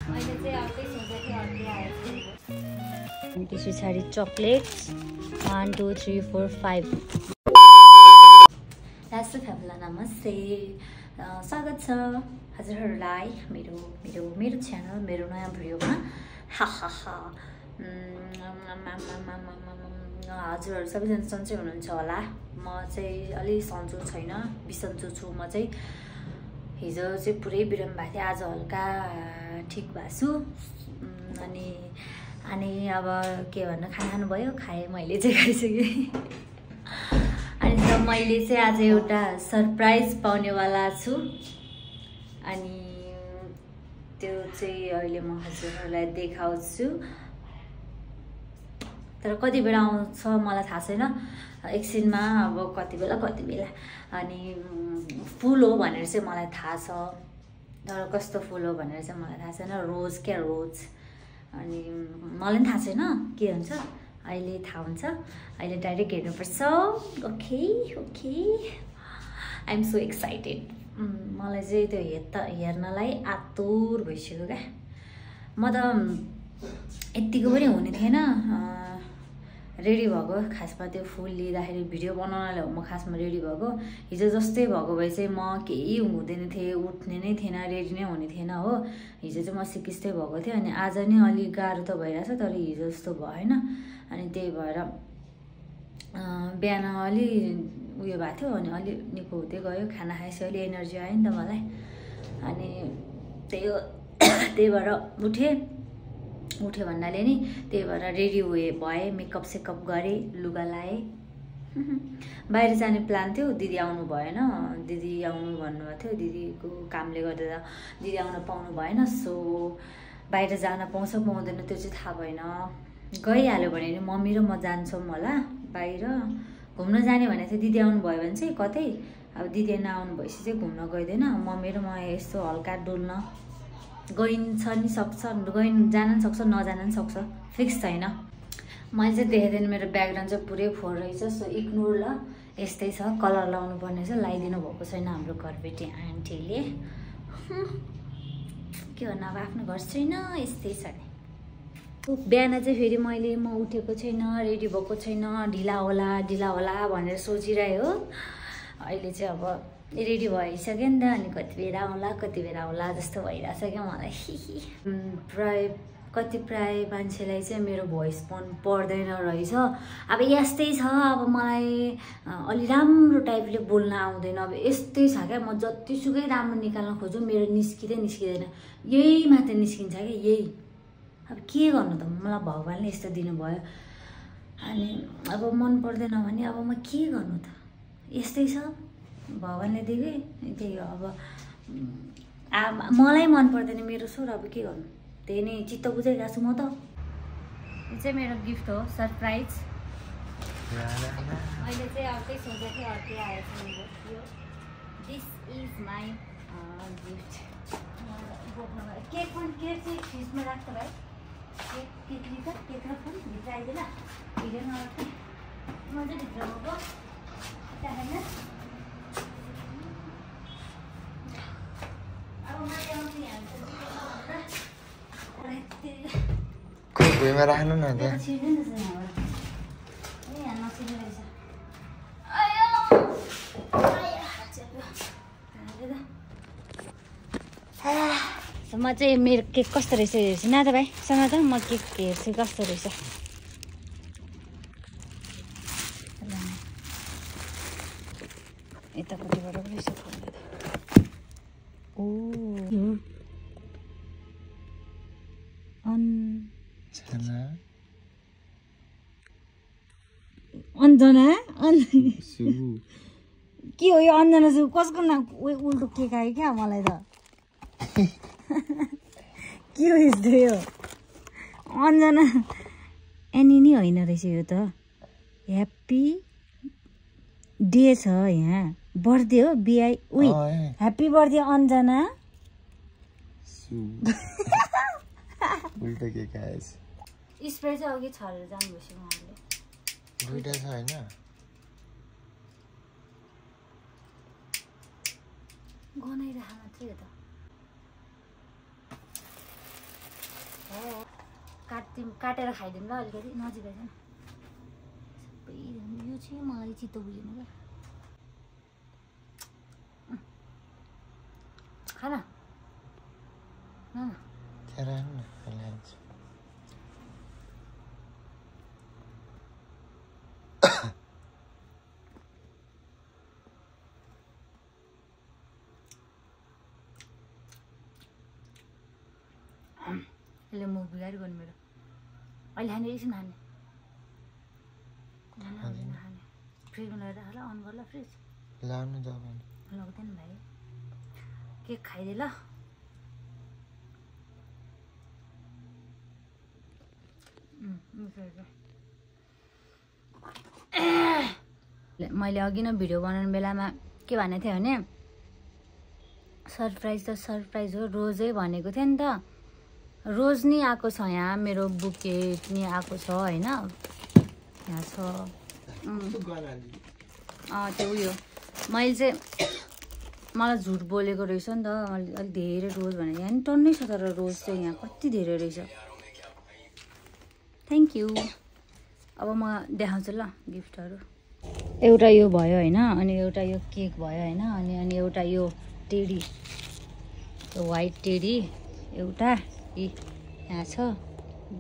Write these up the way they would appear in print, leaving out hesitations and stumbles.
मैले चाहिँ अर्कै सोचे थिएँ अर्कै आएछ अनि त्यस पछाडि चकलेट्स 1 2 3 4 5 राष्ट्र फ्यामिली नमस्ते स्वागत छ हजुरहरूलाई मेरो मेरो मेरो च्यानल मेरो नयाँ भिडियोमा हजुरहरू सबैजना सन्चै हुनुहुन्छ होला म चाहिँ अलि सन्चो छैन बिसन्चो छु म चाहिँ हिजो चाहिँ पुरै बिराम भएको थियो आज हल्का ठिक भएको छु अनि अब के भन्नु खाना खानुभयो खाएँ मैले चाहिँ खाइसकेँ अनि त मैले चाहिँ आज एउटा सरप्राइज पाउनेवाला छु अनि त्यो चाहिँ अहिले म हजुरहरूलाई देखाउँछु तर कति बेला आउँछ मलाई थाहा छैन एकछिनमा अब कति बेला अनि फुल हो भनेर चाहिँ मलाई थाहा छ तर कस्तो फुल हो भनेर चाहिँ मलाई थाहा छैन रोज क्या रोज अनि मलाई पनि थाहा छैन के हुन्छ अहिले थाहा हुन्छ अहिले डाइरेक्ट हेर्नुपर्छ okay I am so excited मलाई चाहिँ त्यो हेर्नलाई आतुर भइसक्यो क्या म त यत्तिको पनि हुने थिएन रेडी भएको खासमा त्यो फुल लिँदाखेरि भिडियो बनाउनलाई हो म खासमा रेडी भएको हिजो जस्तै भएको भए चाहिँ म केही हुँदैन थिएँ उठ्ने नै थिएन रेडी नै हुने थिएन हो हिजो चाहिँ म सिकिस्तै भएको थिएँ अनि आज नै अलिक गाह्रो त भइरहेछ तर हिजो जस्तो भएन अनि त्यही भएर बिहान अलि उयो भएको थियो अनि अलि निको हुँदै गयो खाना खाएपछि अलि एनर्जी आयो नि त मलाई अनि त्यही भएर उठ्यो भन्नाले नि त्यही भएर रेडी भएँ मेकअप सेकअप गरेँ लुगा लाएँ बाहिर जाने प्लान थियो दिदी आउनु भएन दिदी आउनु भन्नुभएको थियो दिदीको कामले गर्दा दिदी आउन पाउनु भएन सो बाहिर जान पाउँछ पाउँदैन त्यो चाहिँ थाहा भएन गइहाल्यो भने नि मम्मी र म जान्छौँ होला बाहिर घुम्न जाने भनेको थियो दिदी आउनु भयो भने चाहिँ कतै अब दिदी नआउनु भएपछि चाहिँ घुम्न गइँदैन मम्मी र म यस्तो हल्का डुल्न गइन्छ नि सक्छ जान नि सक्छ नजान नि सक्छ फिक्स छैन मैले चाहिँ देखेँ मेरो ब्याकग्राउन्ड चाहिँ पुरै फोहोर रहेछ सो इग्नोर ल यस्तै छ कलर लाउनु पर्ने चाहिँ लगाइदिनु भएको छैन हाम्रो घरबेटी आन्टीले के भन्नु अब आफ्नो घर छैन यस्तै छ नि बिहान चाहिँ फेरि म उठेको छैन रेडी भएको छैन ढिला होला भनेर सोचिरहेँ हो अहिले चाहिँ अब रेडी भइसक्यो नि त अनि कति बेला आउला जस्तो भइरहेछ क्या मलाई प्राय मान्छेलाई चाहिँ मेरो भोइस मन पर्दैन रहेछ अब यस्तै छ अब मलाई अलि राम्रो टाइपले बोल्न आउँदैन अब यस्तै छ क्या म जतिसुकै राम्रो निकाल्न खोज्छु मेरो निस्किँदैन यही मात्र निस्किन्छ क्या यही अब के गर्नु त मलाई भगवान्ले यस्तो दिनुभयो अनि अब मन पर्दैन भने अब म के गर्नु त यस्तै छ भगवान्ले दिए त्यही हो अब मलाई मन पर्दैन मेरो स्वर अब के गर्नु त्यही नै चित्त बुझाइरहेको छु म त यो चाहिँ मेरो गिफ्ट हो सरप्राइज मैले चाहिँ अर्कै सोचेको थिएँ अर्कै आएछ मेरो यो this is my gift cake चाहिँ फ्रिजमा राख्छ भाइ केक लिन्छ केक र फोन भित्र आइदिएन भिडियो नराख्ने म चाहिँ भित्र गएको त्यहाँदेखि भुइँमा राख्नु न म चाहिँ मेरो केक कस्तो रहेछ हेर्छु न त भाइ सँग त म केक हेर्छु कस्तो रहेछ यतापट्टिबाट रहेछ अन्जना के हो यो अन्जना चाहिँ कसको नाम उल्टो केक आयो क्या मलाई त के हो यस्तो यो अन्जना एनी नै होइन रहेछ यो त ह्याप्पी डे छ यहाँ बर्थडे हो बिआई उही ह्याप्पी बर्थडे अन्जना उल्टो केक आएछ स्प्रे चाहिँ अघि छरेर जानुभएछ उहाँले दुईटा छ हैन गनाइराख मात्रै हो त काटेर खाइदिउँ ल अलिकति नजिक आइज न सबै यो चाहिँ मलाई चित्तो बुझेन क्या खाना यसले मुख बिगारी गर्नु मेरो अहिले खाने एकछिन खाने खाने फ्रिजमा लगेर राख ल अन गर ल फ्रिज लाउनु त लग्दैन भाइ केक खाइदे ल मैले अघि नै भिडियो बनाउने बेलामा के भनेको थिएँ भने सरप्राइज त सरप्राइज हो रोजै भनेको थिएँ नि त रोज नि आएको छ यहाँ मेरो बुकेट नि आएको छ होइन यहाँ छ त्यो उयो मैले चाहिँ मलाई झुट बोलेको रहेछ नि त अलिक धेरै रोज भने यहाँ नि टन्नै छ तर रोज चाहिँ यहाँ कति धेरै रहेछ थ्याङ्क यू अब म देखाउँछु ल गिफ्टहरू एउटा यो भयो होइन अनि एउटा यो केक भयो होइन अनि एउटा यो टेडी यो वाइट टेडी एउटा यहाँ छ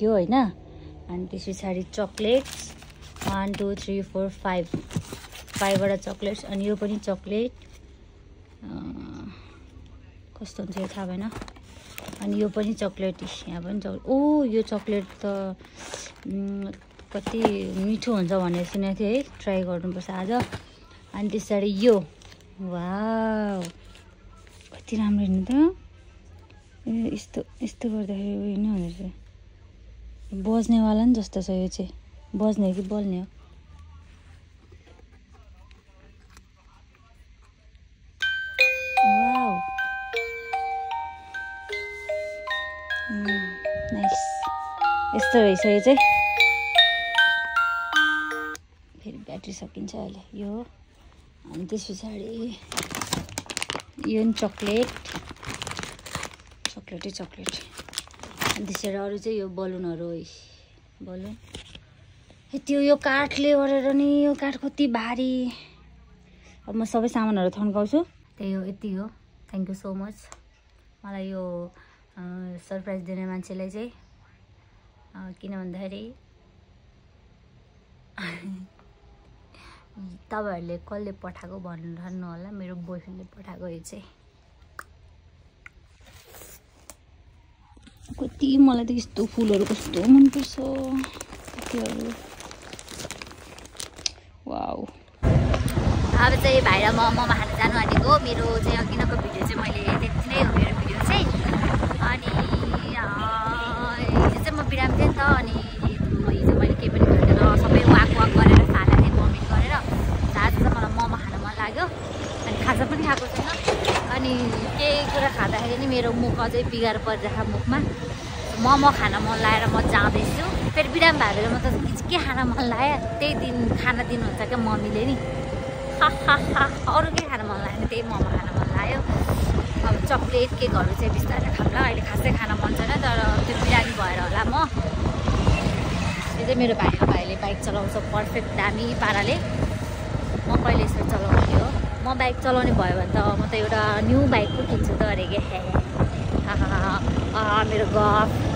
यो होइन अनि त्यस पछाडि चक्लेट्स 1 2 3 4 5वटा चक्लेट्स अनि यो पनि चक्लेट कस्तो हुन्छ यो थाहा भएन अनि यो पनि चक्लेट यहाँ पनि चक्लेट ओ यो चक्लेट त कति मिठो हुन्छ भनेर सुनेको थिएँ है ट्राई गर्नुपर्छ आज अनि त्यस पछाडि यो वाउ कति राम्रो हेर्नु त यस्तो यस्तो गर्दाखेरि उयो नै हुँदो रहेछ बज्नेवाला नि जस्तो छ यो चाहिँ बज्ने हो कि बल्ने हो वाउ नाइस यस्तो रहेछ यो चाहिँ फेरि ब्याट्री सकिन्छ अहिले यो अनि त्यस पछाडि यो नि चक्लेट चक्लेट अनि त्यसरी अरू चाहिँ यो बलुनहरू बलुन त्यो यो काठले गरेर नि यो काठ कति भारी अब म सबै सामानहरू थन्काउँछु त्यही हो यति हो थ्याङ्क यू सो मच मलाई यो सरप्राइज दिने मान्छेलाई चाहिँ किन भन्दाखेरि तपाईँहरूले कसले पठाएको भन्नु होला मेरो बोयफ्रेन्डले पठाएको यो चाहिँ कति मलाई त यस्तो फुलहरू कस्तो मनपर्छ कतिहरू वाउ अब चाहिँ भाइ र म मोमो खान जानु आँटेको मेरो चाहिँ अघिनको भिडियो चाहिँ मैले त्यति नै हो मेरो भिडियो चाहिँ अनि हिजो चाहिँ म बिरामी थिएँ नि त अनि हिजो मैले केही पनि गर्दैन सबै वाक गरेर खाना थिएँ भमिट गरेर आज चाहिँ मलाई मोमो खान मन लाग्यो अनि खाजा पनि खाएको छैन अनि केही कुरा खाँदाखेरि नि मेरो मुख अझै बिगार परिरहेको मुखमा मोमो खान मन लागेर म जाँदैछु फेरि बिरामी भएर म त के खान मन लाग्यो त्यही दिन खाना दिनुहुन्छ क्या मम्मीले नि अरू के खान मन लाग्यो त्यही मोमो खान मन लाग्यो अब चक्लेट केकहरू चाहिँ बिस्तारै खाउँला अहिले खासै खान मन छैन तर त्यो बिरामी भएर होला म यो चाहिँ मेरो भाइले बाइक चलाउँछ पर्फेक्ट दामी पाराले म कहिले यसरी चलाउने हो म बाइक चलाउने भयो भने त म त एउटा न्यू बाइक पो किन्छु त अरे के मेरो गफ